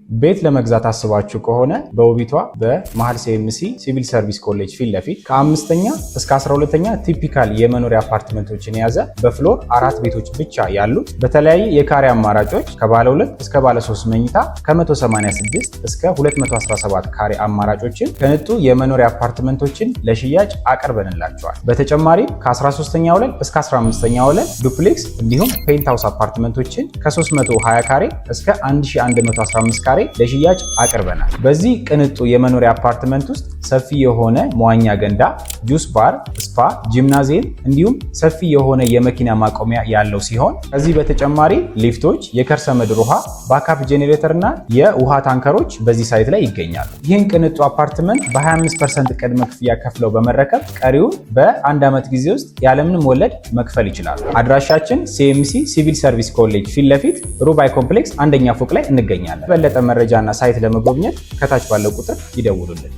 ቤት ለመግዛት አስባችሁ ከሆነ በውቢቷ በመሀል ሲኤምሲ ሲቪል ሰርቪስ ኮሌጅ ፊት ለፊት ከአምስተኛ እስከ 12ኛ typical የመኖሪያ አፓርትመንቶችን የያዘ፣ በ floor አራት ቤቶች ብቻ ያሉት፣ በተለያየ የካሬ አማራጮች ከባለ 2 እስከ ባለ 3 መኝታ ከ186 እስከ 217 ካሬ አማራጮችን ቅንጡ የመኖሪያ አፓርትመንቶችን ለሽያጭ አቅርበንላችኋል። በተጨማሪም ከ13ኛ ወለል እስከ 15ኛ ወለል duplex እንዲሁም penthouse አፓርትመንቶችን ከ320 ካሬ እስከ 1115 ካሬ ለሽያጭ አቅርበናል። በዚህ ቅንጡ የመኖሪያ አፓርትመንት ውስጥ ሰፊ የሆነ መዋኛ ገንዳ፣ juice bar፣ spa፣ ጂምናዚየም እንዲሁም ሰፊ የሆነ የመኪና ማቆሚያ ያለው ሲሆን ከዚህ በተጨማሪ ሊፍቶች፣ የከርሰ ምድር ውሃ፣ backup generator እና የውሃ ታንከሮች በዚህ site ላይ ይገኛሉ። ይህን ቅንጡ አፓርትመንት በ25% ቅድመ ክፍያ ከፍለው በመረከብ ቀሪውን በአንድ ዓመት ጊዜ ውስጥ ያለምንም ወለድ መክፈል ይችላሉ። አድራሻችን ሲኤምሲ ሲቪል ሰርቪስ ኮሌጅ ፊት ለፊት ሩባይ ኮምፕሌክስ አንደኛ ፎቅ ላይ እንገኛለን። በለጠ መረጃና site ለመጎብኘት ከታች ባለው ቁጥር ይደውሉልን።